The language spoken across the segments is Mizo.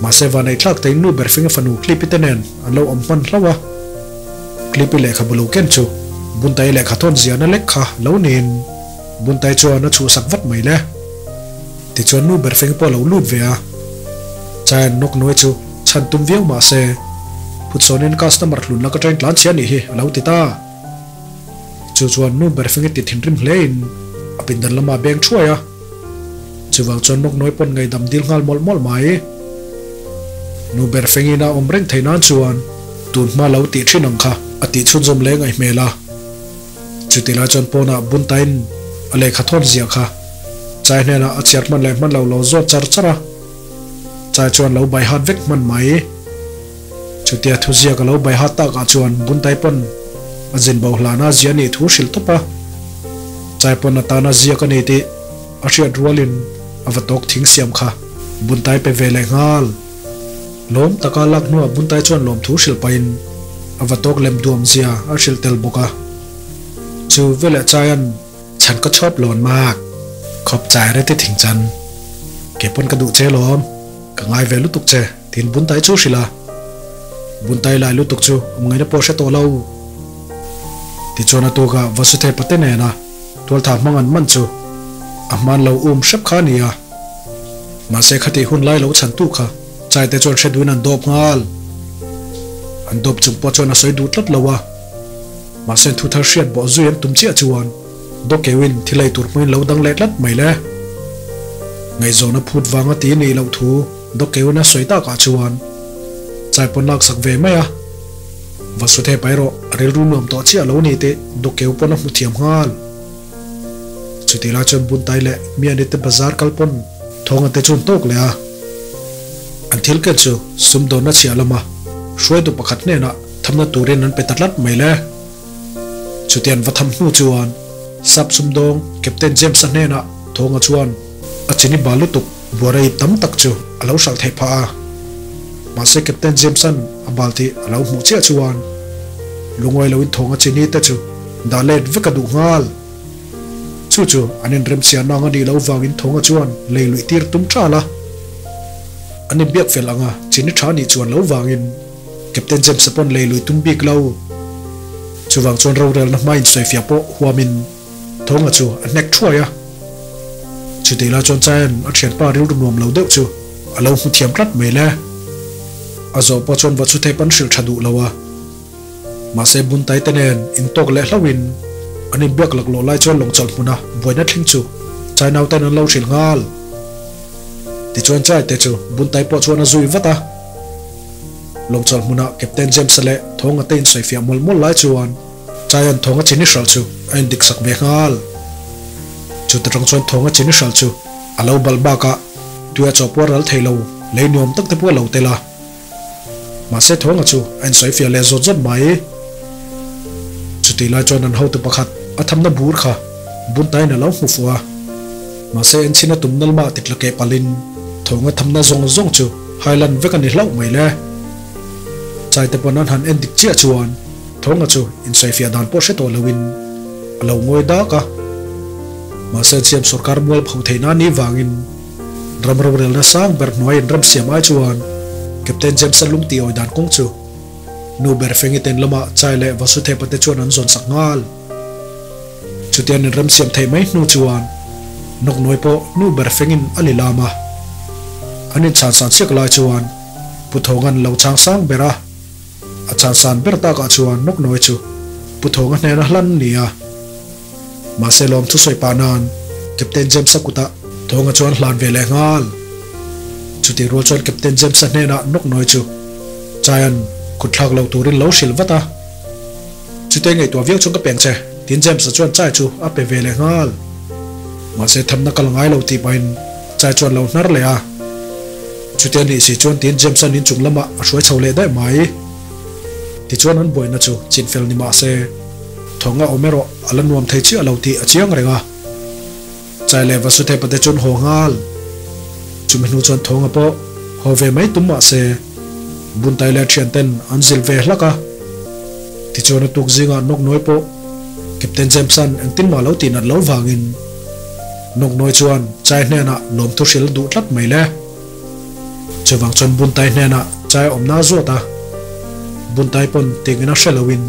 Mahse vanei thlak tein nu ber finga fanu Clippy te nen an lo awm hman hlauh a. Clippy lehkhabu lo ken chu Buntai lehkha thawn ziahna lek kha lo niin Buntai chuan a chhuhsak vat mai le. Tichuan nu ber feng pawh a lo lut ve a. Chaian nawk nuai chu chhan tum viau mahse Phutsawnin customer hlun lak atangin tlan chhia nih hi a lo ti ta. Chu chuan nu ber feng i ti thinrim hle in a pindan lamah a beng thuai a. Chuvang chuan nawk nuai pawn ngaihdam dil nghal mawlh mawlh mai. Nu ber fengin a awm reng thei nan chuan tun hma lo tih thin ang kha a tih chhunzawm leh ngaih hmel a. Chuti lai chuan pawnah Buntain a lehkha thawn ziah kha Chai hnenah a chhiar hman leh hman lo lo zawt char char a. Chai chuan lo bai hat vek hman mai. Chutia thuziak a lo bai hat takah chuan Buntai pawn a zin bo hlana zia nih thu hrilh tawp a. Chai pawn atana ziak a ni tih a hriat rualin a va tawk thing siam kha Buntai pe ve leh nghal. Lawm taka lak hnuah Buntai chuan lawmthu hrilh pahin a va tawk lem duam zia a hrilh tel bawk a. Chu veleh Chaian chhan ka chhawp lawn mak khawp chai reti thing chan ke pawn ka duh che lawm ka ngai ve lutuk che tiin Buntai chu hrilh a. Buntai lai lutuk chu awm ngaihna pawh hre tawh lo. Tichuan a tukah Vasuthe pate nena Tualtha hmang an man chu a hman lo um hrep kha a ni a. Mahse khatih hun lai lo chhantu kha Chai te chuan hre duin an dawp nghal. An dawp chung pawh chuan a sawi duh tlat lo a. Mahse thu thar hriat bawh zui an tum chiah chuan Dawkeuin thil ei tur hmuin lo dang leh tlat mai le. Ngaihzawn a phut vanga ti nih loh thu Dawkeuin a sawi takah chuan Chai pawn laksak ve mai a. Va su thei pai rawh, a rilru nuam tawh chiah lo ni tih Dawkeu pawn a hmu thiam nghal. Chutih lai chuan Buntai leh Miani te bazar kal pawn Thawnga te chu an tawk leh a. An thil ken chu sumdawnna chhiah lama hruaitu pakhat hnenah thamna turin an pe ta tlat mai le. Chuti an va tham hnu chuan Sap sumdawng Captain James-a hnenah Thawnga chuan a chini bal lutuk buara ip tam tak chu a lo hralh theih phah a. Mahse Captain James-a'n a bal tih a lo hmuh chiah chuan lungawi loin Thawnga chini te chu dah let vek a duh nghal. Chu chu an inremchhiah nang a nih loh vangin Thawnga chuan lei luih tir tum ṭal a. An inbiak fel anga chini ṭha nih chuan lo vangin Captain James-a pawn lei lui tum bik lo. Chuvang chuan rorelna hma insawifiah pawh huamin Thawnga chu a hnek thuai a. Chutih lai chuan Chayan a thianpa rilru nuam lo deuh chu a lo hmu thiam tlat mai le. A zawh pawh chuan va chu thep an hrilh tha duh lo a. Mahse Buntai te nen intawk leh hlauhin an inbiak laklawh lai chuan lawngchawlh hmuna buaina thleng chu Chai nauten an lo hrilh nghal. Tichuan Chai te chu Buntai pawh chuan a zui vat a. Lawngchawlh hmunah Captain James-a leh Thawnga te insawifiah mawlh mawlh lai chuan Chaian Thawnga chini hralh chu a indik sak ve nghal. Chuta tang chuan Thawnga chini hralh chu a lo balh bakah tuia chaw puar ral thei lo lei nuam tak te pawh a lo tel a. Mahse Thawnga chu a insawifiah leh zawt zawt mai. Chutih lai chuan an hotu pakhat a thamna bur kha Buntain a lo hmu fuh a. Mahse enchhin a tum nalmah ti tla keh palhin Thawnga thamna zawng zawng chu Highland vek a ni hlauh mai le. Chaite pawn an han en dik chiah chuan Thawnga chu insawifiah dan pawh hre tawh loin a lo ngawi dak a. Mahse Siam sorkar mual pho theih nan nih vangin ram rorelna sang ber hnuaiin ram siam ai chuan Captain James-a lung tih awi dan kawng chu nu ber Fengiten lama Chai leh Vasuthepa te chuan an zawn sak nghal. Chutian in ram siam theih mai hnu chuan Nawknawi pawh nu ber fengin a li lam a. An inchhan san siak lai chuan Pu Thawnga'n lo chang sang ber a. A chhan san ber takah chuan Nawknawi chu Pu Thawnga hnena hlan ni a. Mahse lawm thusawi pah nan Captain James-a kutah Thawnga chuan hlan ve leh nghal. Chutih rual chuan Captain James-a hnenah Nawknawi chu Chaia'n kut thlak lo turin lo hrilh vat a. Chute ngaihtuah viau chuan ka peng che, tiin James-a chuan chai chu a pe ve leh nghal. Mahse thamna kal ngai lo tih pahin chai chuan lo hnar leh a. Chute nih si chuan tiin James-a'n inchung lamah a hruai chho leh daih mai. Tichuan an buaina chu chinfel ni mah se, thawng a awm erawh a la nuam thei chiah lo tih a chiang reng a. Chai leh Vasuthepa te chuan haw nghal. Chumi hnu chuan Thawnga pawh haw ve mai tum mah se, Buntai leh a thianten an zil ve hlak a. Tichuan a tuk zingah Nawknawi pawh Captain James-a'n engtin mah lo tih nat lo vangin Nawknawi chuan Chai hnenah lawmthu hril duh tlat mai le. Chuvang chuan Buntai hnenah chai awmna a zawt a. Buntai pawn tingin a hre loin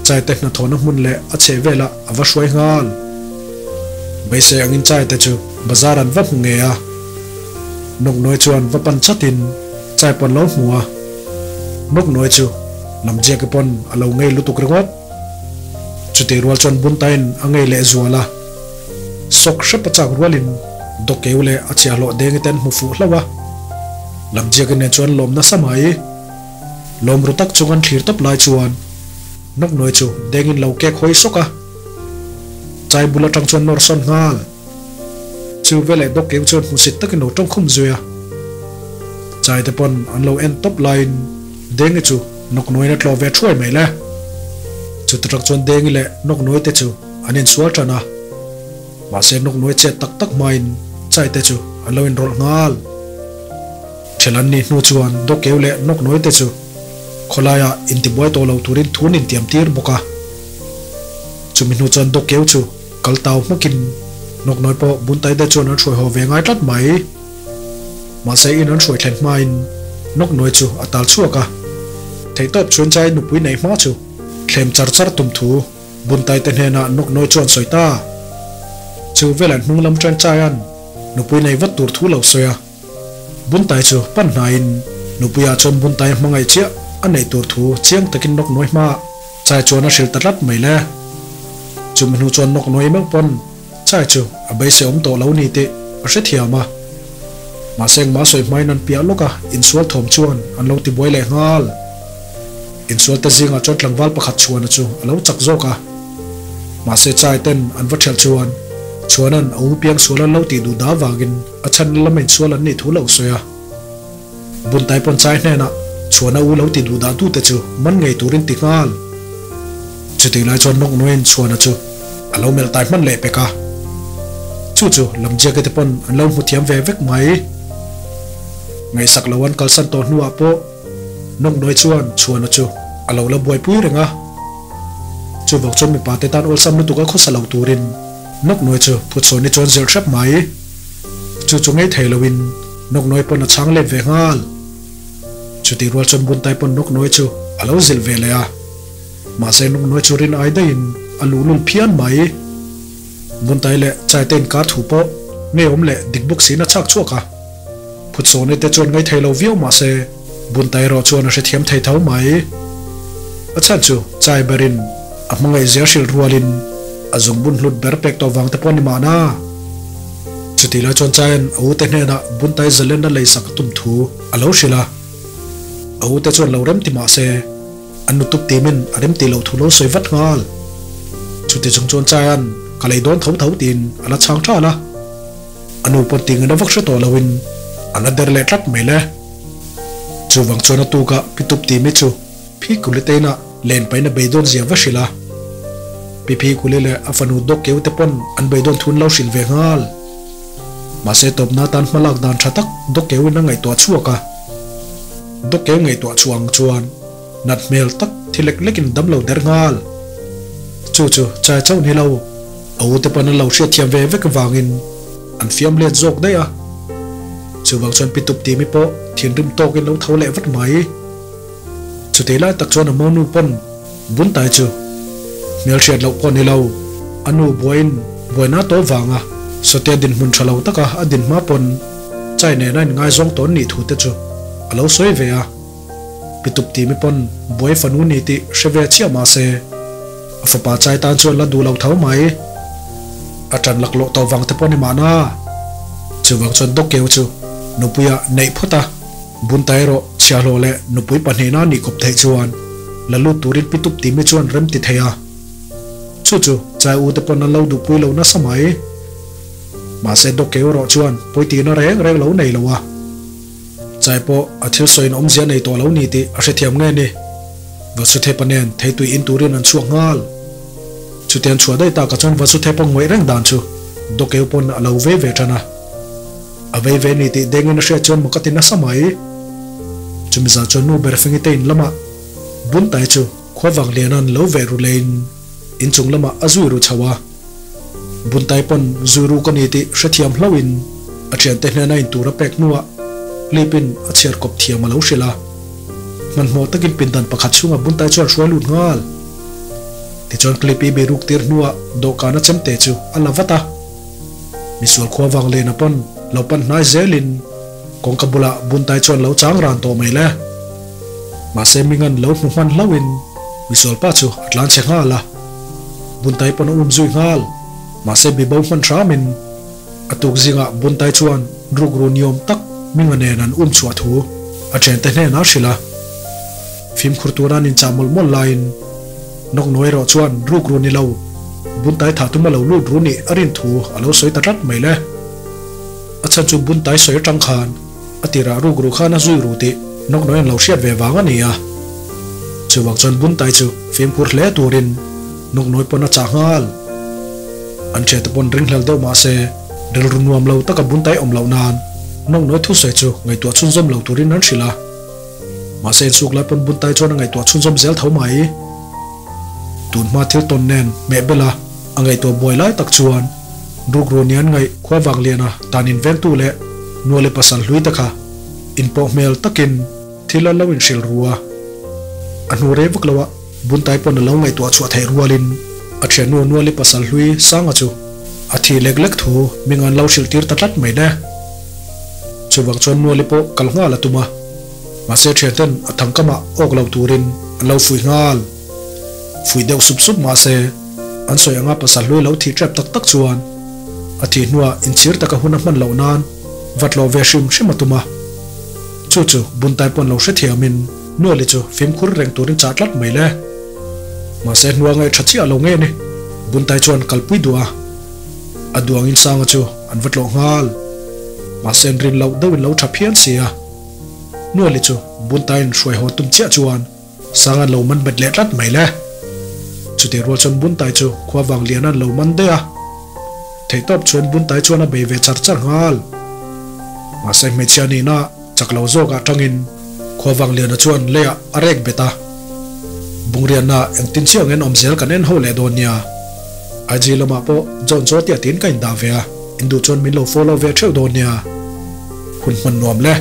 chai te hnathawhna hmun leh a chheh velah a va hruai nghal. Beisei angin chai te chu bazar an va hmu ngei a. Nawknawi chuan va pan chatin chai pawn lo hmu a. Nawknawi chu Lamziaki pawn a lo ngei lutuk ringawt. Chutih rual chuan Buntaiin a ngei leh zual a. Sawk hrep a chak rualin Dawkeu leh a chiahhlawh dengi te an hmu fuh hlauh a. Lamziaki nen chuan lawm nasa mai. Lawm ru tak chung an thlir tawp lai chuan Nawknawi chu dengin lo kek hawi sawk a. Chai bul atang chuan nawr sawn nghal. Chu veleh Dawkeu chuan hmusit takin lo tawngkhum zui a. Chai te pawn an lo en tawp laiin Dengi chu Nawknawiin a tlawh ve thuai mai le. Chuta tang chuan Dengi leh Nawknawi te chu an insual tan a. Mahse Nawknawi chet tak tak hmain Chai te chu an lo inrawlh nghal. Ṭhel an nih hnu chuan Dawkeu leh Nawknawi te chu khawlaiah intibuai tawh lo turin thu an intiam tir bawk a. Chumi hnu chuan Dawkeu chu kal tau hmakin Nawknawi pawh Buntai te chuan an hruai haw ve ngai tlat mai. Mahse in an hruai thlen hmain Nawknawi chu a tal chhuak a. Theihtawp chuan Chai nupui neih hma chu thlem char char tum thu Buntai te hnenah Nawknawi chuan sawi ta. Chu velah hnung lam ṭan Chaia'n nupui nei vat tur thu lo sawi a. Buntai chu pan hnaiin nupuiah chuan Buntai a hmangaih chiah a neih tur thu chiang takin Nawknawi hmaah Chai chuan a hrilh ta tlat mai le. Chumi hnu chuan Nawknawi meuh pawn Chai chu a beisei awm tawh lo ni tih a hrethiam a. Mahse engmah sawi hmain an piah lawk a, insual thawm chuan an lo tibuai leh nghal. Insual te zingah chuan tlangval pakhat chhuana chu a lo chak zawk a. Mahse Chai ten an va ṭhelh chuan Chhuana'n a u piang sual an lo tih duh dah vangin a chhan lama insual an nih thu lo sawi a. Buntai pawn Chai hnenah Chhuana u lo ti duh dah tute chu man ngei turin ti nghal. Chutih lai chuan Nawknuaiin Chhuana chu a lo melh tai hman leh pek a. Chu chu Lamjiake te pawn an lo hmu thiam ve vek mai. Ngaihsak lo an kalsan tawh hnuah pawh Nawknuai chuan Chhuana chu a lo la buaipui reng a. Chuvang chuan mipa te tan awlsam lutuk a khawsa lo turin Nawknuai chu Phutsawn-i chuan zilh hrep mai. Chu chu ngei thei loin Nawknuai pawn a chhang let ve nghal. Chutih rual chuan Buntai pawn Nawknuai chu a lo zilh ve leh a. Mahse Nawknuai chu rin ai daihin a luhlul phian mai. Buntai leh Chaite inkar thu pawh ngeiawm leh dik bawk siin a chhak chhuak a. Phutsawni te chuan ngaithei lo viau mahse Buntai erawh chuan a hrethiam thei tho mai. A chhan chu Chai berin a hmangaihzia hrilh rualin a zungbun hlut ber pek tawh vang te pawh a ni mahna. Chutih lai chuan Chaia'n a ute hnenah Buntai zalenna leisak a tum thu a lo hrilh a. A ute chuan lo rem ti mahse an nutup timin a rem tih loh thu lo sawi vat nghal. Chuti chung chuan Chaia'n ka lei dawn tho tho tiin a la chhang ṭal a. A nu pawn tingin a vak hre tawh loin a la der leh tlat mai le. Chuvang chuan a tukah Pitup timi chu Phikuli te inah len pahin a beidawn zia va hrilh a. Pi Phikuli leh a fanu Dawkkeu te pawn an beidawn thu an lo hrilh ve nghal. Mahse tawpna atan hmalak dan tha tak Dawkkeu in a ngaihtuah chhuak a. Dawkkeu ngaihtuah chhuah ang chuan nat hmel tak thi lek lekin dam lo der nghal. Chu chu chai chauh ni lo. A ute pawn an lo hriatthiam ve vek avangin an fiam let zawk daih a. Chuvang chuan Pitup timi pawh thinrim tawkin lo tho leh vat mai. Chutih lai tak chuan a monu pawn Buntai chu hmelhriat loh pawh ni lo, a nu buaiin buaina tawh vanga Sawtia dinhmun tha lo taka a din hma pawn Chai nena inngaizawng tawn nih thu te chu a lo sawi ve a. Pitup timi pawn buai fanu ni tih hre ve chiah mahse, A fapa chai tan chuan la duh lo tho mai. A ṭan laklawh tawh vang te pawh ni mahna. Chuvang chuan Dawkkeu chu nupuia neih phawt a, Bunta erawh chhiahhlawh leh nupui pahnihna a nih kawp theih chuan la lut turin Pitup timi chuan rem ti thei a. Chu chu chai u te pawn an lo duhpui lo nasa mai. Mahse Dawkkeu erawh chuan pawitihna reng reng lo nei lo a. Chai pawh a thil sawiin awmzia nei tawh lo ni tih a hrethiam nge ni? Vasuthepa nen theitui in turin an chhuak nghal. Chutiang chhuah daih takah chuan Vasuthepa ngawih reng dan chu Dawkeu pawn a lo vei ve tan a. A vei ve ni tih dengin a hriat chuan mak a ti nasa mai. Chumi zah chuan nu ber Fengi te in lamah Buntai chu khuavang lianan lo veh ru leiin inchung lamah a zui ru chho a. Buntai pawn zui ru ka ni tih hrethiam hlauhin a thiante hnena in tur a pek hnuah. Clip-in a chhiar kawp thiam a lo hrilh a. Hmanhmawh takin pindan pakhat chhungah Buntai chuan hruai lut nghal. Tichuan Clip-i biruk tir hnuah dawhkana chemte chu a la vat a. Misual khua vang lena pawn lo pan hnai zelin kawngka bulah Buntai chuan lo chang ran tawh mai le. Mahse Mingan lo hmu hman hlauhin misual pa chu a tlan chhe nghal a. Buntai pawn a um zui nghal. Mahse bibo hman hramin a tuk zingah Buntai chuan rukru niawm tak Minga nen an um chhuah thu a thiante hnenah a hrilh a. Fimkhur tura an inchah mawlh mawlh laiin Nawknawi erawh chuan rukru ni lo, Buntai thah tuma lo lut ru nih a rin thu a lo sawi ta tlat mai le. A chhan chu Buntai sawi atang khan a tirah rukru khan a zui ru tih Nawknawi an lo hriat ve vang a ni a. Chuvang chuan Buntai chu fimkhur hle turin Nawknawi pawn a chah nghal. An thiante pawn ringhlel deuh mah se rilru nuam lo taka Buntai awm loh nan Nawknawi thusawi chu ngaihtuah chhunzawm lo turin an hrilh a. Mahse insuk lai pawn Buntai chuan a ngaihtuah chhunzawm zel tho mai. Tun hma thil tawn nen hmeh bela a ngaihtuah buai lai tak chuan rukru ni an ngaih khua vang liana tan invengtu leh nuali pasal hlui te kha inpawh hmel takin thil an lo inhrilh ru a. A hnu rei vak loah Buntai pawn a lo ngaihtuah chhuah theih rualin a thiannu nuali pasal hlui Sanga chu a thih lek lek thu ming an lo hrilh tir ta tlat mai le. Chuvang chuan Nuali pawh kal nghal a tum a, mahse thianten a thangkamah awk lo turin an lo fuih nghal. Fuih deuh sup sup mahse an sawi anga pasal hlui lo thih tep tak tak chuan a thih hnuah inchhir taka hun a hman loh nan vat lawh ve hrim hrim a tum a. Chu chu Buntai pawn lo hrethiamin Nuali chu fimkhur reng turin chah tlat mai le. Mahse hnua ngaih tha chiah lo nge ni, Buntai chuan kalpui duh a. A duangin Sanga chu an va tlawh nghal. Mahse an rin loh deuhin lo tha phian si a. Nuali chu Buntaiin hruai haw tum chiah chuan Sanga'n lo man bet leh tlat mai le. Chutih rual chuan Buntai chu khua vang liana'n lo man daih a. Theihtawp chuan Buntai chuan a bei ve char char nghal. Mahse hmeichhia nihna chak lo zawkah tangin khua vang liana chuan leiah a rek bet a. Bungrianna engtin chiah ang en awm zel kan en ho leh dawn nia. IG lamah pawh John Chaw tia tiin ka indah ve a, in duh chuan min lo follow ve theuh dawn nia. Hun hman nuam le.